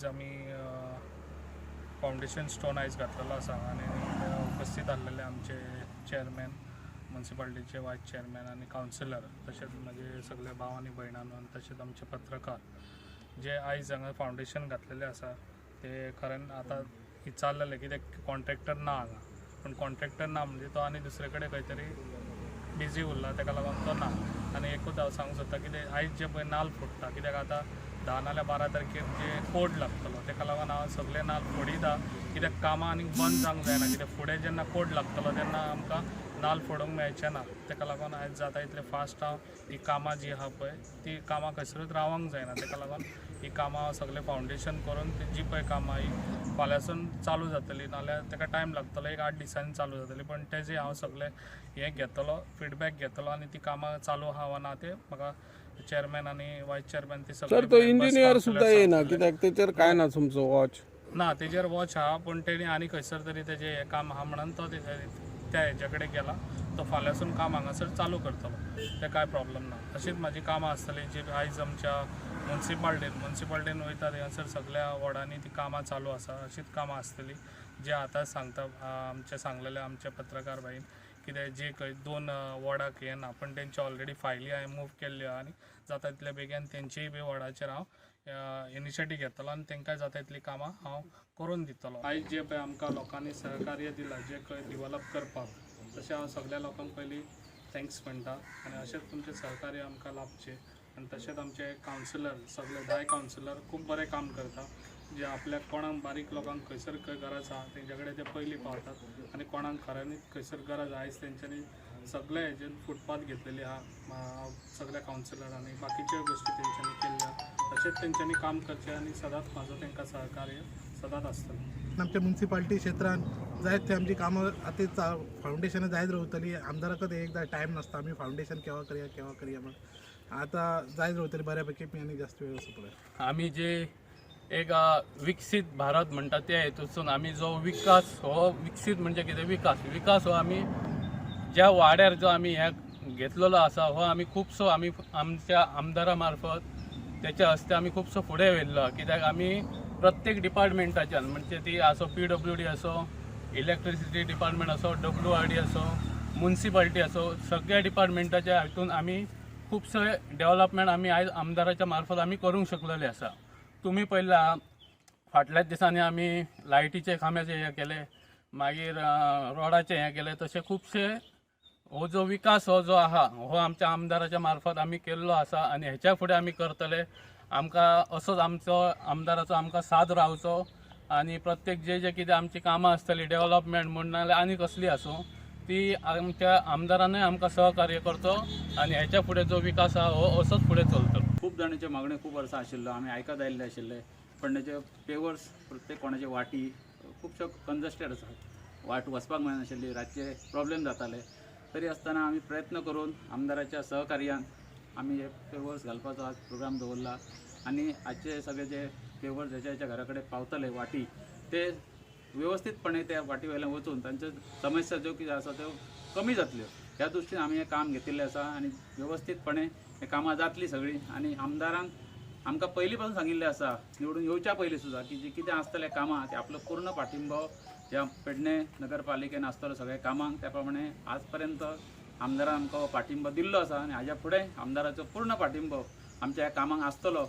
आयज आमी foundation stone आयज घातलेलो आसा आनी उपस्थीत आसलेले आमचे चेअरमॅन, मुन्सिपालिटीचे वायस चेअरमॅन आनी कावन्सिलर, तशेंच म्हजे सगळे भाव आनी भयणांनो आनी तशेंच आमचे पत्रकार जे आयज हांगा फावंडेशन घातलेले आसा. ते खऱ्यान आतां विचारलेलें कित्याक कॉन्ट्रॅक्टर ना हांगा, पूण कॉन्ट्रॅक्टर ना म्हणजे तो आनी दुसरे कडेन खंय तरी बिजी उरला, ताका लागून तो ना. आनी एकूच हांव सांगूंक सोदता की ते आयज जे पळय नाल्ल फोडटा, कित्याक आतां 10 नाल्यार 12 तारखेर जे कोड लागतलो ताका लागून हांव सगळे नाल्ल फोडिता, कित्याक कामां आनीक बंद जावंक जायना, कित्याक फुडें जेन्ना कोड लागतलो तेन्ना आमकां नाल्ल फोडूंक मेळचें ना. ताका लागून आयज जाता इतलें फास्ट हांव ही कामां जीं आहा पळय ती कामां खंयसरूच रावंक जायना, ताका लागून ही कामां सगळें फावंडेशन करून ती जी पळय कामां ही फाल्यांसून चालू जातली, नाल्यार ताका टायम लागतलो, एक 8 दिसांनी चालू जातली. पण तेजें हांव सगळें हें घेतलो, फिडबॅक घेतलो आनी ती कामां चालू आहा वा ना ते म्हाका चेअरमॅन आनी वायस चेअरमॅन ते सगळे सर, तो members, engineer councillors सुद्दां येयना सांगतले. कित्याक तेचेर काय ना तुमचो वॉच ना, तेजेर वॉच आहा, पूण तेणी आनी खंयसर तरी तेजें हें काम आहा म्हणून तो त्या हेज्या कडेन गेला, तो फाल्यांसून काम हांगासर चालू करतलो, तें कांय प्रॉब्लम ना. तशीच म्हाजी कामां आसतलीं जी आयज आमच्या मुन्सिपाल्टीन वयता थंयसर सगळ्या वॉर्डांनी ती कामां चालू आसा, अशीच कामां आसतलीं जे आतां सांगता आमचे सांगलेले आमचे पत्रकार भाईन कितें जे खंय 2 वॉर्डाक हें ना, पण तेंचे ऑलरेडी फायली हांवें मूव केल्ल्यो आनी जाता तितले बेगीन तेंचेय बी वॉर्डाचेर हांव इनिशिएटीव घेतलो आनी तांकां जाता तितलीं कामां हांव करून दितलो. आयज जे पळय आमकां लोकांनी सहकार्य दिलां जे खंय डिवलप करपाक, तशें हांव सगळ्या लोकांक पयलीं thanks म्हणटा आनी अशेंच तुमचें सहकार्य आमकां लाभचें. आनी तशेंच आमचे कावन्सिलर सगळे 10 कावन्सिलर खूब बरें काम करता, जे आपल्याक कोणाक बारीक लोकांक खंयसर खंय गरज आहा तेंच्या कडेन ते पयलीं पावतात आनी कोणाक खऱ्यांनीच खंयसर गरज आहा आयज तेंच्यांनी सगळे हेजेन फुटपाथ घेतलेली आहा सगळ्या कावन्सिलरांनी, बाकीच्यो गोश्टी तेंच्यांनी केल्ल्यो आहा. तशेंच तेंच्यांनी काम करचें आनी सदांच म्हाजो तेंकां सहकार्य सदांच आसतलें. आमच्या मुन्सिपाल्टी क्षेत्रान जायत थंय आमची कामां आतां फावंडेशनां जायत रावतली. आमदाराकच एकदां टायम नासता आमी फावंडेशन केव्हा करया केव्हा करया म्हण, आतां जायत रावतली बऱ्यापैकी. मी आनी जास्त वेळ असो पळय आमी जे एक विकसीत भारत म्हणटा त्या हेतूसून आमी जो विकास हो विकसीत म्हणजे कितें विकास विकास हो आमी ज्या वाड्यार जो आमी हे घेतलेलो आसा हो आमी खुबसो आमी आमच्या आमदारा मार्फत तेच्या हस्ते आमी खुबसो फुडें व्हेल्लो, कित्याक आमी प्रत्येक डिपार्टमेंटाच्यान म्हणजे ती आसो PWD आसो, इलेक्ट्रिसिटी डिपार्टमेंट आसो, WRD आसो, मुन्सिपाल्टी आसो, सगळ्या डिपार्टमेंटाच्या हितून आमी खुबशे डेवलपमेंट आमी आयज आमदाराच्या मार्फत आमी करूंक शकलेले आसा. तुमी पळयला फाटल्याच दिसांनी आमी लायटीचे खांब्याचे हें केले, मागीर रोडाचे हें केले, तशें खुबशे हो जो विकास हो जो आहा हो आमच्या आमदाराच्या मार्फत आमी केल्लो आसा आनी हेच्या फुडें आमी करतले. आमकां असोच आमचो आमदाराचो आमकां साथ रावचो आनी प्रत्येक जे जे कितें आमची कामां आसतली डेवलपमेंट म्हण नाल्यार आनी कसली आसूं ती आमच्या आमदारानूय आमकां सहकार्य करचो आनी हेच्या फुडें जो विकास आहा हो असोच फुडें चलतलो. खूब जाणांच्यो मागण्यो खूब वर्सां आशिल्ल्यो, आमी आयकत आयिल्ले आशिल्ले, पण तेचे पेवर्स प्रत्येक कोणाचे वाटी खुबश्यो कंजस्टेड आसात, वाट वचपाक मेळनाशिल्ली, रातचे प्रॉब्लेम जाताले. तरी आसतना आमी प्रयत्न करून आमदाराच्या सहकार्यान आमी हे पेवर्स घालपाचो आज प्रोग्राम दवरला आनी आजचे सगळे जे पेवर्स ज्याच्या ज्याच्या घरा कडेन पावतले वाटी ते वेवस्थीतपणे त्या वाटी वयल्यान वचून तांच्यो समस्या ज्यो कितें आसा त्यो कमी जातल्यो ह्या दृश्टीन आमी हें काम घेतिल्लें आसा आनी वेवस्थीतपणे हें कामां जातलीं सगळीं. आनी आमदारान आमकां पयलीं पासून सांगिल्लें आसा निवडून येवच्या पयलीं सुद्दां की जी कितें आसतलें कामां ते आपलो पूर्ण पाठिंबो ज्या पेडणे नगरपालिकेन आसतलो सगळ्या कामांक त्या प्रमाणे आज पर्यंत आमदारान आमकां हो पाठिंबो दिल्लो आसा आनी हाज्या फुडें आमदाराचो पूर्ण पाठिंबो आमच्या ह्या कामांक आसतलो.